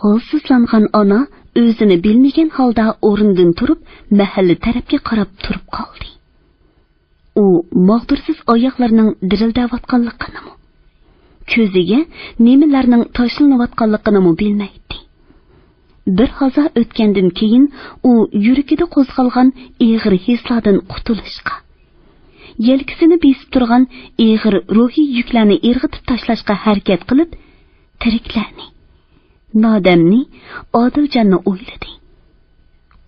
ھالسىزلانغان ئانا ئۆزىنى بىلمىگەن ھالدا ئورنىدىن تۇرۇپ، مەھەللە تەرەپكە قاراپ تۇرۇپ قالدى. ئۇ ماغدۇرسىز ئاياغلىرىنىڭ دىرىلدەۋاتقانلىقىنىمۇ، كۆزىگە نېمىلەرنىڭ تاشلىنىۋاتقانلىقىنىمۇ بىلمەيتتى. بىر ھازا ئۆتكەندىن كېيىن ئۇ يۈرىكىدە قوزغالغان ئېغىر ھېسلاردىن قۇتۇلۇشقا، يەلكىسىنى بېسىپ تۇرغان ئېغىر روھىي يۈكلەرنى ئىرغىتىپ تاشلاشقا ھەرىكەت قىلىپ، تىرىكلەرنى، نادەمنى، ئادىلجاننى ئويلىدى.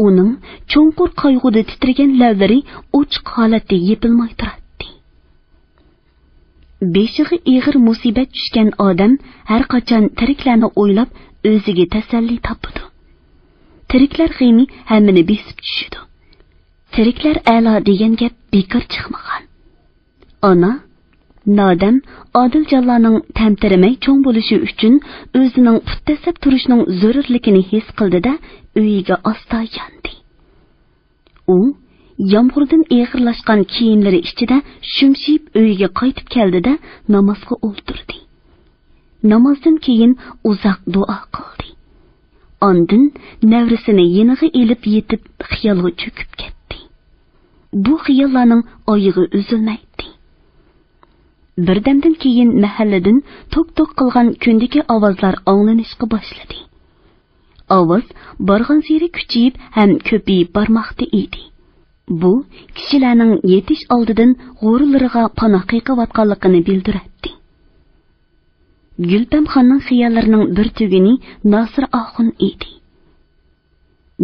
ئۇنىڭ چوڭقۇر قايغۇدا تىترىگەن لەۋلىرى ئوچۇق ھالەتتە يېپىلماي تۇراتتى. بېشىغا ئېغىر مۇسىبەت چۈشكەن ئادەم ھەرقاچان تىرىكلەرنى ئويلاپ، ئۆزىگە تەسەللى تاپىدۇ. تىرىكلەر غېمى ھەممىنى بېسىپ چۈشىدۇ. تىرىكلەر ئەلا دېگەن گەپ بىكار چىقمىغان. ئانا، نادەم، ئادىلجانلارنىڭ تەمتىرىمەي چوڭ بولۇشى ئۈچۈن ئۆزىنىڭ پۇت دەسسەپ تۇرۇشنىڭ زۆرۈرلۈكىنى ھېس قىلدى-دە، ئۆيىگە ئاستا ياندى. ئۇ يامغۇردىن ئېغىرلاشقان كىيىملىرى ئىچىدە شۈمشىيىپ ئۆيىگە قايتىپ كەلدى-دە، نامازغا ئولتۇردى. نامازدىن كېيىن ئۇزاق دۇئا قىلدى. ئاندىن نەۋرىسىنى يېنىغا ئېلىپ يېتىپ، خىيالغا چۆكۈپ كەتتى. بۇ خىياللارنىڭ ئايىغى ئۈزۈلمەيتتى. بىردەمدىن كېيىن مەھەللىدىن توك-توك قىلغان كۈندىكى ئاۋازلار ئاڭلىنىشقا باشلىدى. ئاۋاز بارغانسېرى كۈچىيىپ ھەم كۆپىيىپ بارماقتا ئىدى. بۇ كىشىلەرنىڭ يېتىش ئالدىدىن غورىلىرىغا پاناھ قېقىۋاتقانلىقىنى بىلدۈرەتتى. گۈلپەمخاننىڭ خىياللىرىنىڭ بىر تۈگۈنى ناسىر ئاخۇن ئىدى.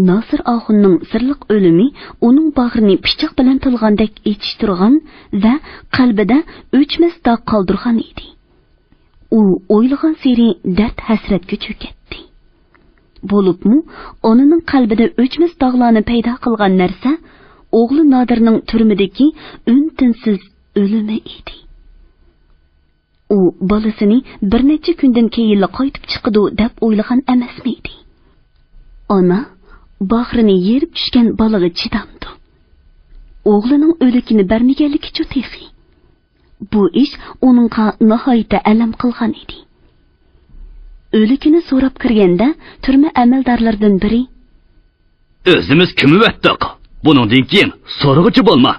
ناسىر ئاخۇننىڭ سىرلىق ئۆلۈمى ئۇنىڭ باغرىنى پىچاق بىلەن تىلغاندەك ئېچىشتۇرغان ۋە قەلبىدە ئۆچمەس داغ قالدۇرغان ئىدى. ئۇ ئويلىغانسېرى دەرد-ھەسرەتكە چۆكەتتى. بولۇپمۇ ئانىنىڭ قەلبىدە ئۆچمەس داغلارنى پەيدا قىلغان نەرسە ئوغلى نادىرنىڭ تۈرمىدىكى ئۈن-تىنسىز ئۆلۈمى ئىدى. ئۇ بالىسىنى بىر نەچچە كۈندىن كېيىنلا قايتىپ چىقىدۇ دەپ ئويلىغان ئەمەسمىدى؟ ئانا باغرىنى يېرىپ چۈشكەن بالىغا چىدامدۇ؟ ئوغلىنىڭ ئۆلۈكىنى بەرمىگەنلىكىچۇ تېخى؟ بۇ ئىش ئۇنىڭغا ناھايىتى ئەلەم قىلغان ئىدى. ئۆلۈكىنى سوراپ كىرگەندە، تۈرمە ئەمەلدارلىرىدىن بىرى: «ئۆزىمىز كۆمۈۋەتتۇق. بۇنىڭدىن كېيىن سورىغۇچى بولما.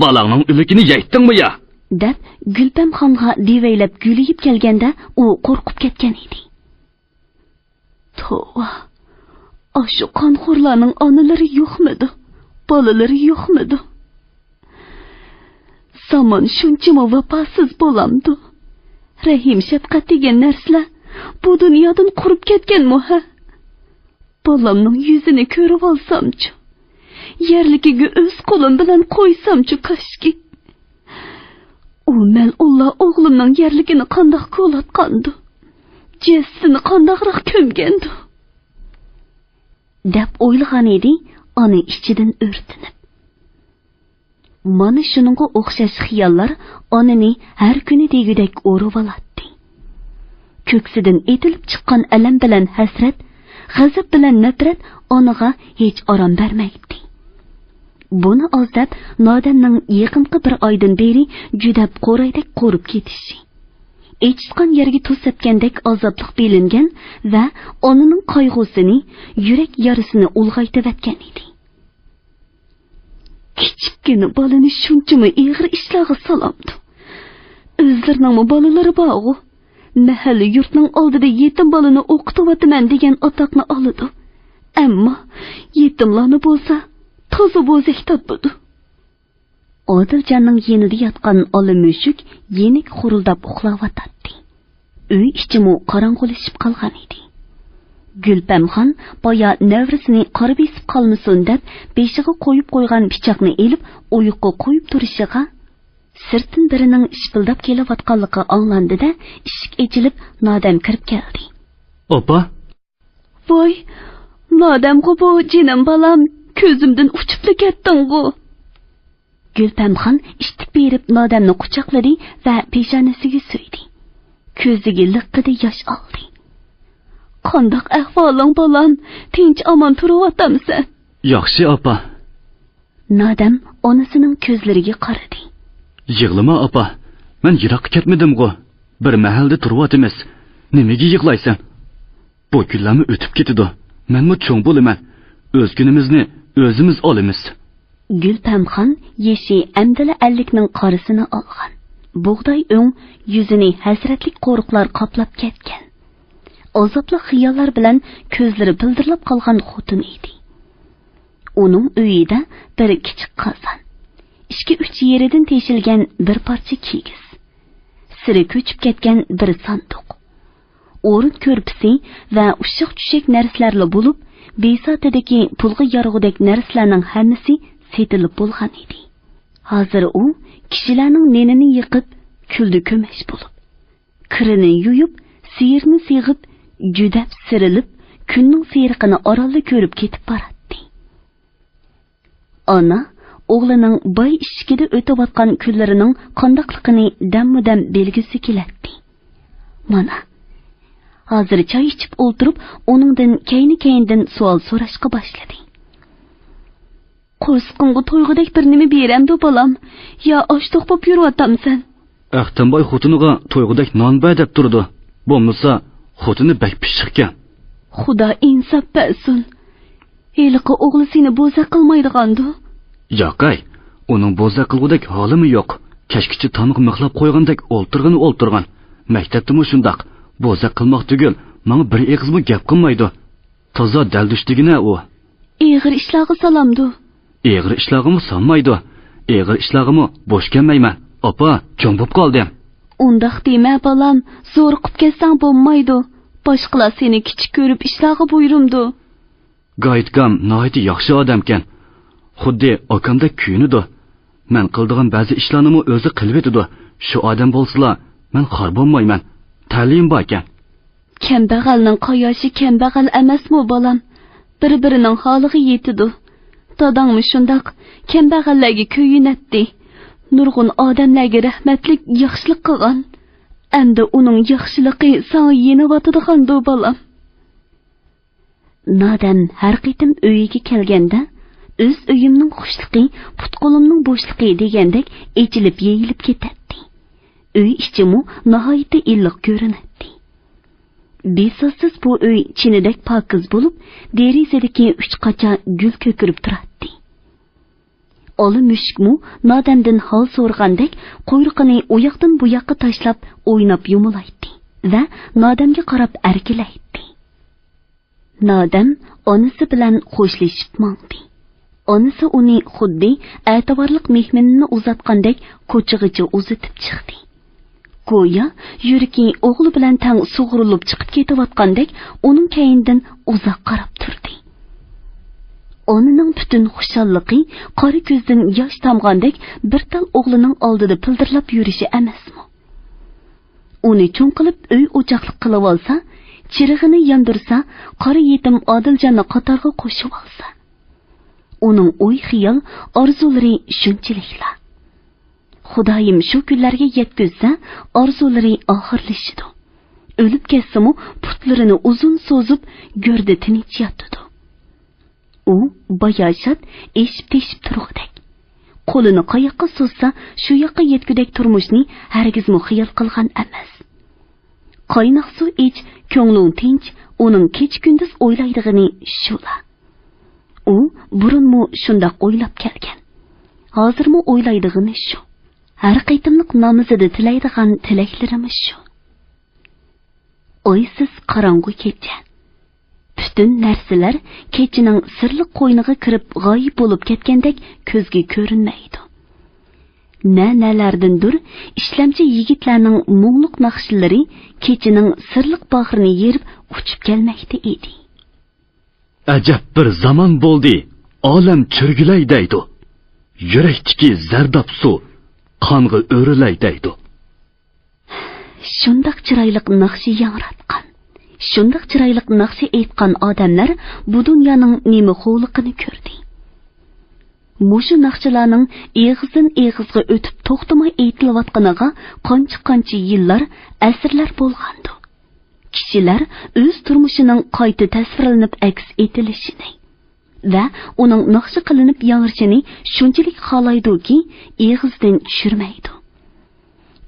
بالاڭنىڭ ئۆلۈكىنى يەيتتىڭمۇ يا؟» دەپ، گۈلپەمخانغا دېۋەيلەپ گۈلىيىپ كەلگەندە، ئۇ قورقۇپ كەتكەن ئىدى. توۋا، ئاشۇ قانخورلارنىڭ ئانىلىرى يوقمىدۇ، بالىلىرى يوقمىدۇ؟ زامان شۇنچىمۇ ۋاپاسىز بولامدۇ؟ رەھىم-شەپقەت دېگەن نەرسىلەر بۇ دۇنيادىن قۇرۇپ كەتكەنمۇ ھە؟ بالامنىڭ يۈزىنى كۆرۈۋالسامچۇ؟ يەرلىكىگە ئۆز قولۇم بىلەن قويسامچۇ كاشكى؟ ئۇ مەلئۇنلار ئوغلۇمنىڭ يەرلىكىنى قانداق كولاتقاندۇ؟ جەسىتىنى قانداقراق كۆمگەندۇ؟ دەپ ئويلىغانىدى ئانا ئىچىدىن ئۆرتىنىپ. مانا شۇنىڭغا ئوخشاش خىياللار ئانىنى ھەر كۈنى دېگۈدەك ئورۇۋالاتتى. كۆكسىدىن ئېتىلىپ چىققان ئەلەم بىلەن ھەسرەت، غەزەپ بىلەن نەپرەت ئانىغا ھېچ ئارام بەرمەيتتى. بۇنى ئاز دەپ، نادەمنىڭ يېقىنقى بىر ئايدىن بېرى جۈدەپ قورايدەك قورۇپ كېتىشى، ئېچىشقان يەرگە تۇز سەپكەندەك ئازابلىق بىلىنگەن ۋە ئانىنىڭ قايغۇسىنى، يۈرەك يارىسىنى ئۇلغايتىۋەتكەن ئىدى. كىچىككىنە بالىنى شۇنچىمۇ ئېغىر ئىشلارغا سالامدۇ؟ ئۆزلىرىنىڭمۇ بالىلىرى بارغۇ. مەھەللە يۇرتنىڭ ئالدىدا يېتىم بالىنى ئوقۇتۇۋاتىمەن دېگەن ئاتاقنى ئالىدۇ. ئەمما يېتىملارنى بولسا تازا بوزەك تاپىدۇ. ئادىلجاننىڭ يېنىدا ياتقان ئالا مۈشۈك يېنىك خۇرۇلداپ ئۇخلاۋاتاتتى. ئۆي ئىچىمۇ قاراڭغۇلىشىپ قالغان ئىدى. گۈلپەمخان بايا نەۋرىسىنى قارا بېسىپ قالمىسۇن دەپ، بېشىغا قويۇپ قويغان پىچاقنى ئېلىپ، ئويۇققا قويۇپ تۇرۇشىغا، سىرتتىن بىرىنىڭ شىپىلداپ كېلىۋاتقانلىقى ئاڭلاندى-دە، ئىشىك ئېچىلىپ، نادەم كىرىپ كەلدى. ئاپا! ۋاي، نادەمغۇ بۇ، جېنىم بالام، كۆزۈمدىن ئۇچۇپلا كەتتىڭغۇ. گۈلپەمخان ئىتتىك بېرىپ نادەمنى قۇچاقلىدى ۋە پېشانىسىگە سۆيدى. كۆزىگە لىققىدە ياش ئالدى. قانداق ئەھۋالىڭ، بالام؟ تىنچ-ئامان تۇرۇۋاتامسەن؟ ياخشى، ئاپا. نادەم ئانىسىنىڭ كۆزلىرىگە قارىدى. يىغلىما، ئاپا. مەن يىراققا كەتمىدىمغۇ. بىر مەھەلدە تۇرۇۋاتىمىز. نېمىگە يىغلايسەن؟ بۇ كۈنلەرمۇ ئۆتۈپ كېتىدۇ. مەنمۇ چوڭ بولىمەن. ئۆز كۈنىمىزنى ئۆزىمىز ئالىمىز. گۈلپەمخان يېشى ئەمدىلا ئەللىكنىڭ قارىسىنى ئالغان. بۇغداي ئۆڭ، يۈزىنى ھەسرەتلىك قورۇقلار قاپلاپ كەتكەن. ئازابلىق خىياللار بىلەن كۆزلىرى پىلدىرلاپ قالغان خوتۇن ئىدى. ئۇنىڭ ئۆيىدە بىر كىچىك قازان، ئىككى-ئۈچ يېرىدىن تېشىلگەن بىر پارچە كىگىز، سىرى كۆچۈپ كەتكەن بىر ساندۇق، ئورۇن كۆرپىسى ۋە ئۇششاق-چۈششەك نەرسىلەرلا بولۇپ، بىساتىدىكى پۇلغا يارىغۇدەك نەرسىلەرنىڭ ھەممىسى سېتىلىپ بولغان ئىدى. ھازىر ئۇ كىشىلەرنىڭ نېنىنى يېقىپ، كۈلدە كۆمەچ بولۇپ، كىرىنى يۇيۇپ، سېرىنى سېغىپ، جۈدەپ سىرىلىپ، كۈننىڭ سېرىقىنى ئارانلا كۆرۈپ كېتىپ باراتتى. ئانا ئوغلىنىڭ باي ئىشىكىدە ئۆتۈۋاتقان كۈنلىرىنىڭ قانداقلىقىنى دەممۇدەم بىلگۈسى كېلەتتى. مانا، ھازىر چاي ئىچىپ ئولتۇرۇپ، ئۇنىڭدىن كەينى-كەينىدىن سوئال سوراشقا باشلىدى. قورسىقىڭغا تويغۇدەك بىر نېمە بېرەمدۇ، بالام؟ يا ئاچ-توق بولۇپ يۈرۈۋاتامسەن؟ ئەختەمباي خوتۇنىغا تويغۇدەك نان بەر دەپ تۇرىدۇ. بولمىسا، خوتۇنى بەك پىششىقكەن. خۇدا ئىنساپ بەرسۇن. ھېلىقى ئوغلى سېنى بوزەك قىلمايدىغاندۇ؟ ياقەي، ئۇنىڭ بوزەك قىلغۇدەك ھالىمۇ يوق. كەچكىچە تامغا مىخلاپ قويغاندەك ئولتۇرغىنى ئولتۇرغان. مەكتەپتىمۇ شۇنداق. بوزەك قىلماق تۈگۈل، ماڭا بىر ئېغىزمۇ گەپ قىلمايدۇ. تازا دەلدۈش دېگىنە ئۇ. ئېغىر ئىشلارغا سالامدۇ؟ ئېغىر ئىشلارغىمۇ سالمايدۇ. ئېغىر ئىشلارغىمۇ بوش كەلمەيمەن. ئاپا، چوڭ بوپ قالدىم. ئۇنداق دېمە، بالام. زورۇقۇپ كەتسەڭ بولمايدۇ. باشقىلار سېنى كىچىك كۆرۈپ ئىشلارغا بۇيرۇمدۇ. گايىتكام ناھايىتى ياخشى ئادەمكەن. خۇددى ئاكامدەك كۆيۈنىدۇ. مەن قىلىدىغان بەزى ئىشلارنىمۇ ئۆزى قىلىۋېتىدۇ. شۇ ئادەم بولسىلا، مەن خار بولمايمەن. تەلىيىم باركەن. كەمبەغەلنىڭ قاياشى كەمبەغەل ئەمەسمۇ، بالام؟ بىر-بىرىنىڭ ھالىغا يېتىدۇ. داداڭمۇ شۇنداق، كەمبەغەللەرگە كۆيۈنەتتى. نۇرغۇن ئادەملەرگە رەھمەتلىك، ياخشىلىق قىلغان. ئەمدى ئۇنىڭ ياخشىلىقى ساڭا يېنىۋاتىدىغاندۇ، بالام؟ نادەم ھەر قېتىم ئۆيىگە كەلگەندە، «ئۆز ئۆيۈمنىڭ خۇشلۇقى، پۇت-قولۇمنىڭ بوشلۇقى» دېگەندەك ئېچىلىپ يېيىلىپ كېتەتتى. ئۆي ئىچىمۇ ناھايىتى ئىللىق كۆرۈنەتتى. بىسازسىز بۇ ئۆي چىنىدەك پاكىز بولۇپ، دېرىزىدىكى ئۈچ قاچا گۈل كۆكىرىپ تۇراتتى. ئالا مۈشۈكمۇ نادەمدىن ھال سورىغاندەك قۇيرۇقىنى ئۇياقتىن بۇياققا تاشلاپ ئويناپ يۇمۇلايتتى ۋە نادەمگە قاراپ ئەركىلەيتتى. نادەم ئانىسى بىلەن خوشلىشىپ ماڭدى. ئانىسى ئۇنى خۇددى ئەتىۋارلىق مېھمىنىنى ئۇزاتقاندەك كوچىغىچە ئۇزىتىپ چىقتى. گويا يۈرىكى ئوغلى بىلەن تەڭ سۇغۇرۇلۇپ چىقىپ كېتىۋاتقاندەك ئۇنىڭ كەينىدىن ئۇزاق قاراپ تۇردى. ئانىنىڭ پۈتۈن خۇشاللىقى قارا كۆزدىن ياش تامغاندەك بىر تال ئوغلىنىڭ ئالدىدا پىلدىرلاپ يۈرۈشى ئەمەسمۇ؟ ئۇنى چوڭ قىلىپ ئۆي-ئوچاقلىق قىلىۋالسا، چىرىغىنى ياندۇرسا، قارا يېتىم ئادىلجاننى قاتارغا قوشۇۋالسا. ئۇنىڭ ئوي-خىيال، ئارزۇلىرى شۇنچىلىكلا. خۇدايىم شۇ كۈنلەرگە يەتكۈزسە، ئارزۇلىرى ئاخىرلىشىدۇ. ئۆلۈپ كەتسىمۇ، پۇتلىرىنى ئۇزۇن سوزۇپ، گۆردە تىنچ ياتىدۇ. ئۇ باياشات ئېشىپ-تېشىپ تۇرغۇدەك. قولىنى قاياققا سوزسا، شۇ ياققا يەتكۈدەك تۇرمۇشنى ھەرگىزمۇ خىيال قىلغان ئەمەس. قايناق سۇ ئىچ، كۆڭلۈڭ تىنچ، ئۇنىڭ كېچە-كۈندۈز ئويلايدىغىنى شۇلا. ئۇ بۇرۇنمۇ شۇنداق ئويلاپ كەلگەن. ھازىرمۇ ئويلايدىغىنى شۇ. ھەر قېتىملىق نامىزىدا تىلەيدىغان تىلەكلىرىمۇ شۇ. ئايسىز قاراڭغۇ كېچە. پۈتۈن نەرسىلەر كېچىنىڭ سىرلىق قوينىغا كىرىپ غايىب بولۇپ كەتكەندەك كۆزگە كۆرۈنمەيدۇ. نە-نەلەردىندۇر ئىشلەمچى يىگىتلەرنىڭ مۇڭلۇق ناخشىلىرى كېچىنىڭ سىرلىق باغرىنى يېرىپ ئۇچۇپ كەلمەكتە ئىدى. ئەجەب بىر زامان بولدى، ئالەم چۆرگىلەي دەيدۇ. يۈرەكتىكى زەرداب سۇ قانغا ئۆرۈلەي دەيدۇ. شۇنداق چىرايلىق ناخشا ياڭراتقان، شۇنداق چىرايلىق ناخشا ئېيتقان ئادەملەر بۇ دۇنيانىڭ نېمە خوۋلۇقىنى كۆردى. مۇشۇ ناخشىلارنىڭ ئېغىزدىن ئېغىزغا ئۆتۈپ توختىماي ئېيتىلىۋاتقىنىغا قانچە-قانچە يىللار، ئەسىرلەر بولغاندۇ. كىشىلەر ئۆز تۇرمۇشىنىڭ قايتا تەسۋىرلىنىپ ئەكس ئېتىلىشىنى ۋە ئۇنىڭ ناخشا قىلىنىپ ياڭرىشىنى شۇنچىلىك خالايدۇكى، ئېغىزدىن چۈشۈرمەيدۇ.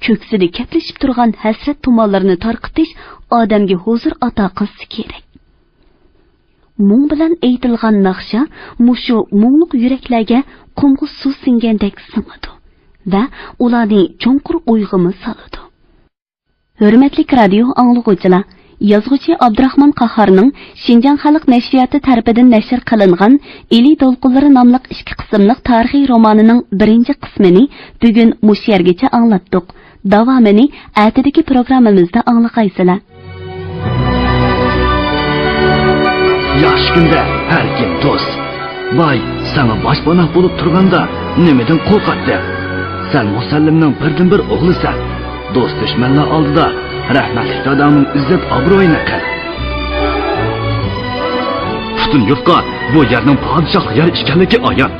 كۆكسىدە كەپلىشىپ تۇرغان ھەسرەت تۇمانلىرىنى تارقىتىش ئادەمگە ھۇزۇر ئاتا قىلسا كېرەك. مۇڭ بىلەن ئېيتىلغان ناخشا مۇشۇ مۇڭلۇق يۈرەكلەرگە قۇمغا سۇ سىڭگەندەك سىڭىدۇ ۋە ئۇلارنى چوڭقۇر ئويغىمۇ سالىدۇ. ھۆرمەتلىك رادىيو ئاڭلىغۇچىلار، يازغۇچى ئابدۇراخمان قاھارنىڭ شىنجاڭ خەلق نەشرىياتى تەرىپىدىن نەشر قىلىنغان ئىلى دولقۇنلىرى ناملىق ئىككى قىسىملىق تارىخىي رومانىنىڭ بىرىنچى قىسمىنى بۈگۈن مۇشۇ يەرگىچە ئاڭلاتتۇق. داۋامىنى ئەتىدىكى پروگراممىمىزدا ئاڭلىغايسىلەر. ياخشى كۈندە ھەر كىم دوست. باي، ساڭا باشپاناھ بولۇپ تۇرغاندا نېمىدىن قورقاتتىڭ؟ سەن مۇسەللىمنىڭ بىردىنبىر ئوغلىسەن. دوست-دۈشمەنلەر ئالدىدا رەھمەتلىك داداڭنىڭ ئىززەت-ئابرۇيىنى قىل. پۈتۈن يۇرتقا بۇ يەرنىڭ پادىشاھلىق يەر ئىكەنلىكى ئايان.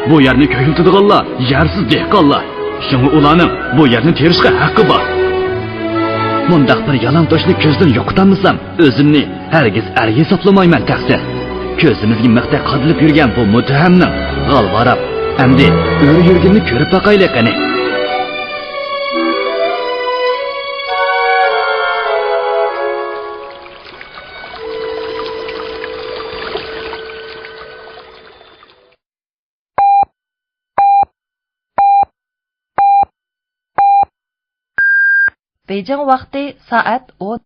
بۇ يەرنى كۆكلىتىدىغانلار يەرسىز دېھقانلار. شۇڭا ئۇلارنىڭ بۇ يەرنى تېرىشقا ھەققى بار. مۇنداق بىر يالان توشنى كۆزدىن يوقىتالمىسام، ئۆزۈمنى ھەرگىز ئەر ھېسابلىمايمەن تەقسىر. كۆزىمىزگە مىختەك قادىلىپ يۈرگەن بۇ مۇتتەھەمنىڭ غالۋاراپ، ئەمدى ئۆرە يۈرگىنىنى كۆرۈپ باقايلى قېنى. بېيجىڭ ۋاقتى سائەت ئون.